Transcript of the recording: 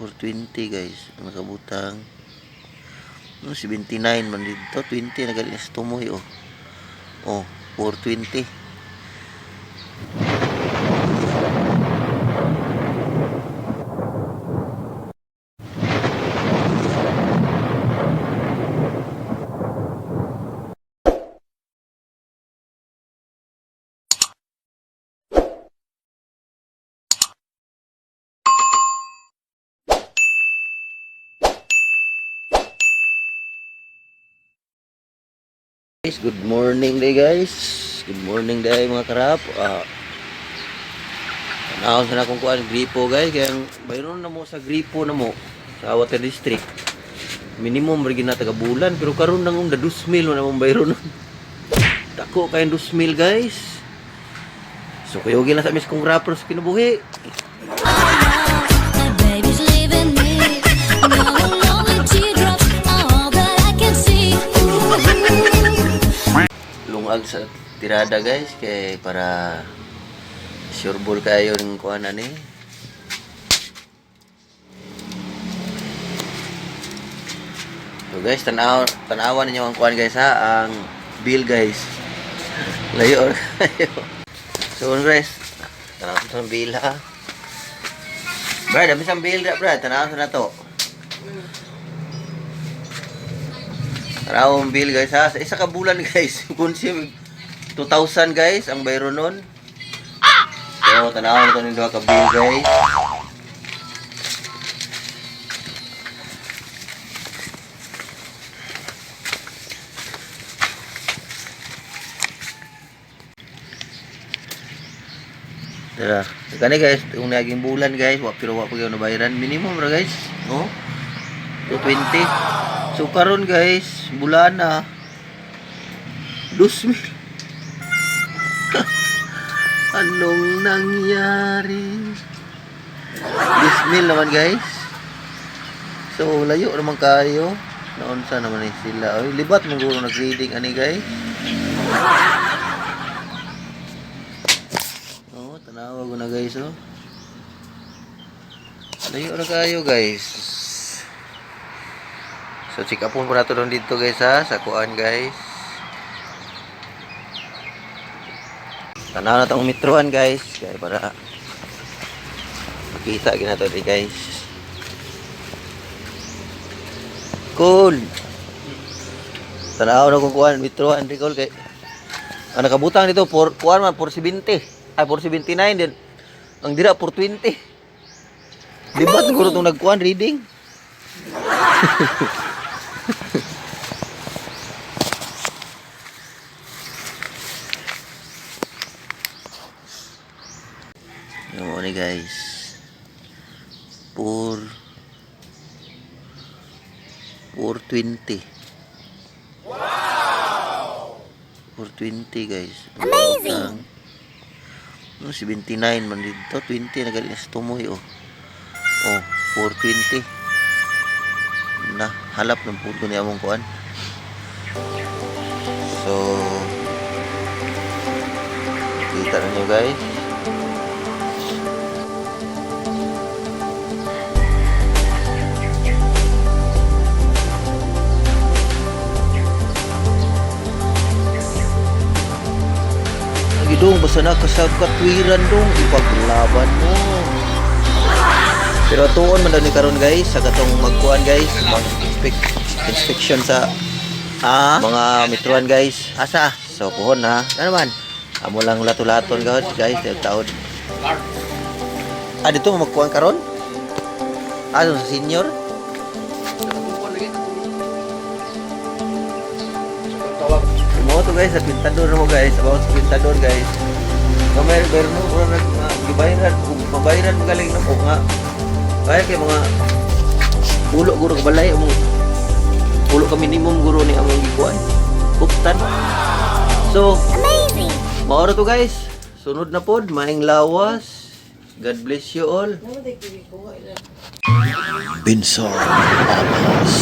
420, guys, ang nakabutang. No, 79 man dito, 20 na gali sa tumoy, oh. Oh, 420. Guys, good morning day, guys. Good morning day, mga karap. Tanaw sa akong kuan gripo, guys, kaya ang bayron na mo sa gripo na mo sa Water District. Minimum ra gyud na taga bulan, pero karon nang unda 2,000 na mong bayron. Dako kay 2,000, guys. So kuyogin lang sa mis kong rapper sa kinabuhi. My baby's leaving me. Now lonely teardrops are all that I can see. Ooh. Lungag sa tirada, guys, kay para sure ball kayo ng kuan ani. So guys, tanawan ninyo ang kuan, guys, ha, ang bill, guys. Layo ra kayo. So guys, tanawan sa bill, ha. Brad, dami sa bill ra, Brad, tanawan sa nato. Tanaw ang bill, guys, ha. Sa isa ka bulan, guys, consume 2,000, guys, ang bayro nun. So tanawan ko ning duha ka bill, guys. Tara, kani, guys, kung naging bulan, guys, wa pero wa pa gyud nabayaran minimum ra, guys, no? 220. So karon, guys, bulan na 2,000. Anong nangyari? 2,000 naman, guys. So layo naman kayo. Naunsa naman eh sila. Oy, libat mo guro nag-reading ani, guys. Oh, tanawa ko na, guys, oh. Layo na kayo, guys. So check up po nato doon dito, guys, ha, sa kuan, guys. Tanaw na tong metroan, guys, kaya para makita gina to di, guys. Cool. Tanaw na kung kuan metroan di cool kay ang nakabutang dito for kuan man 470. Ay, 479 din. Ang dira 420. Di ba siguro itong nagkuan reading? Yung ano, guys. 4 420. Wow! 420, guys. Amazing! No, 79 man dito. 20 na gali sa tumoy, oh. Oh, 420. Na, halap ng puto ni among kuan. So, kita na nyo, guys. Lagi dong, basta na ka sa katwiran dong, ipaglaban mo. Pero tuon man daw ni karon, guys, sa katong magkuan, guys, mag inspection sa mga metroan, guys. Asa? So puhon na. Ano man? Amo lang lato-laton, guys, guys, taod. Ah, dito mo magkuan karon? Ah, sa senior? Mo to, guys, sa pintador mo, guys, about sa pintador, guys. Kamay pero no, mura nag nga, gibayaran, ug mabayaran magaling na po nga. Kaya kay mga pulo guro ka balay among pulo ka minimum guro ni among gikuan. Kuptan. So, Amazing. maoro to, guys. Sunod na pod, maing lawas. God bless you all. Binsar Abbas.